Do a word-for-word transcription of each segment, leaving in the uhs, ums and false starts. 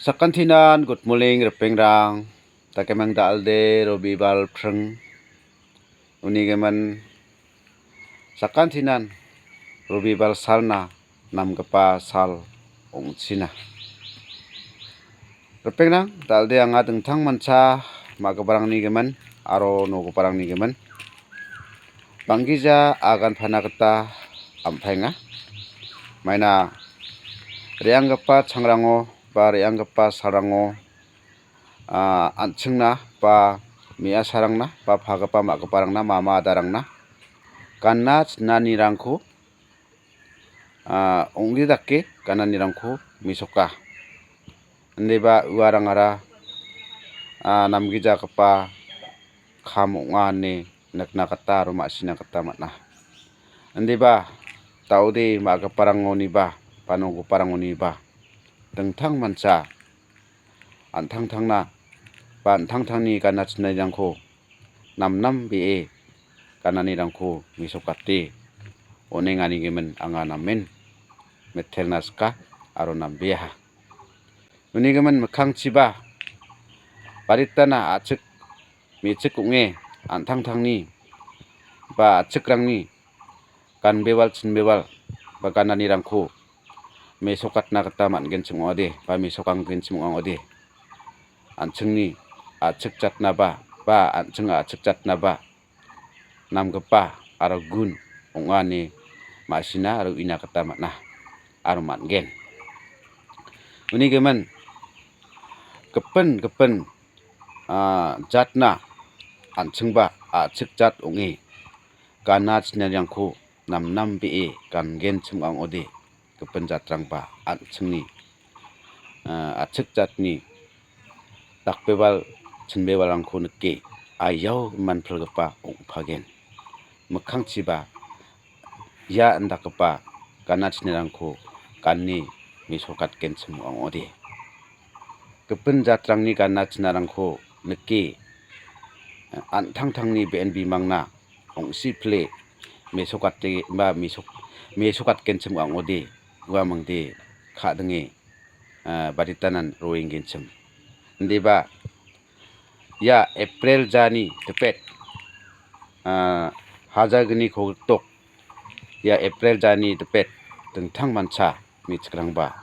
Sakantinan good morning ripengrang. Dakemang da·alde Robibar pring. Uni gimin sakantinan Robibar salna namgipa sal ong·china. Ripengrang, da·alde anga dingtang mancha ma·giparangni gimin aro nogiparangni gimin bang·gija agan pana gita am·paenga. Maina re·anggipa changrango ba re·anggipa salrango, ah, an·chingna ba me·asarangna ba pagipa ma·giparangna, mama adarangna gana chinanirangko, ah, ong·de dake gananirangko mesoka. Indiba uarangara, ah, namgijagipa kam ong·a ine nikna gita aro ma·sina gita man·a. Indiba da·ode ma·giparangoniba ba nogiparangoniba dingtang mancha an·tangtangna ba an·tangtangni gana chinanirangko namnambee gananirangko mesokate on·engani gimin anga namen mitelna sika aro nambeaha. Uni gimin mikkangchiba baritana a·chik me·chik ong·e an·tangtangni ba a·chikrangni ganbewal chinbewal ba gananirangko mesokatna gita man·genchim ong·ode ba mesokanggenchim ong·ode. An·chingni a·chik jatnaba ba an·ching a·chik jatnaba namgipa aro gun ong·a ine ma·sina aro uina gita man·a aro man·gen. Uni gimin gipin gipin, ah, jatna an·chingba a·chik jat ong·e gana chinanirangko namnambee gangenchim ong·ode. Gipin jatrangba an·chingni, ah, a·chik jatni dakbewal chinbewalrangko nike aiao manpilgipa ong·pagen. Mikkangchiba ia indakgipa gana chinarangko gane mesokatgenchim ong·ode. Gipin jatrangni gana chinarangko nike an·tangtangni be·en bimangna ong·sipile mesokate ba mesok-, mesokatgenchim ong·ode. Uamangde ka·dinge, ah, baritanan roenggenchim. Indiba ia April jani dipet, ah, hajalgni kogikdok ia April jani dipet dingtang mancha me·chikrangba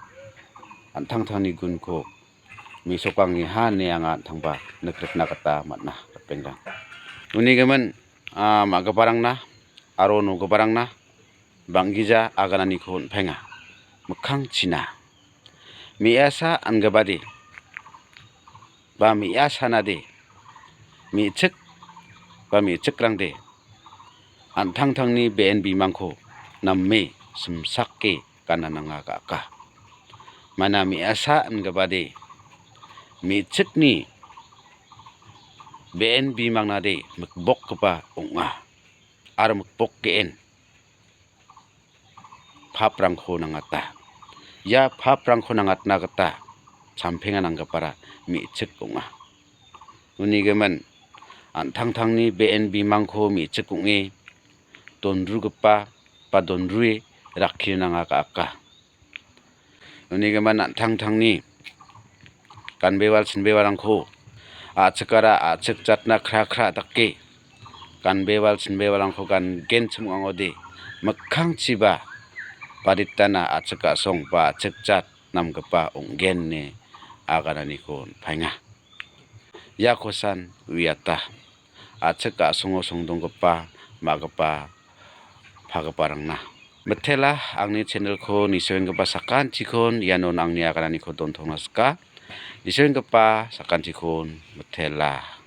an·tangtangni gunko mesokangeha ine anga an·tangba nikrikna gita man·a, ripengrang. Uni gimin, ah, ma·giparangna aro nogiparangna bang·gija agananiko on·paenga. Mikkangchina me·asa angabade ba me·asanade me·chik ba me·chikrangde an·tangtangni be·en bimangko name simsake gana nanga ga·aka. Mana me·asa angabade me·chikni be·en bimangnade mikbokgipa ong·a. Aro mikbokgen paprangko nangata. Ia paprangko nangatna gita champenga nanggipara me·chik ong·a. Uni gimin an·tangtangni be·en bimangko me·chik ong·e donrugipa ba donrue rakkie nanga ga·aka. Uni gimin an·tangtangni ganbewal chinbewalrangko a·chikara a·chik jatna kra kra dake ganbewal chinbewalrangko gangenchim ong·ode, mikkangchiba baritana a·chik a·song ba a·chik jat namgipa ong·gen ine agananiko on·paenga. Ia kosan uiata a·chik a·songo songdonggipa ma·gipa pagiparangna. Mitela angni channel-ko nisoenggipa sakantikon ianon angni agananiko dontongna sika. Nisoenggipa sakantikon mitela.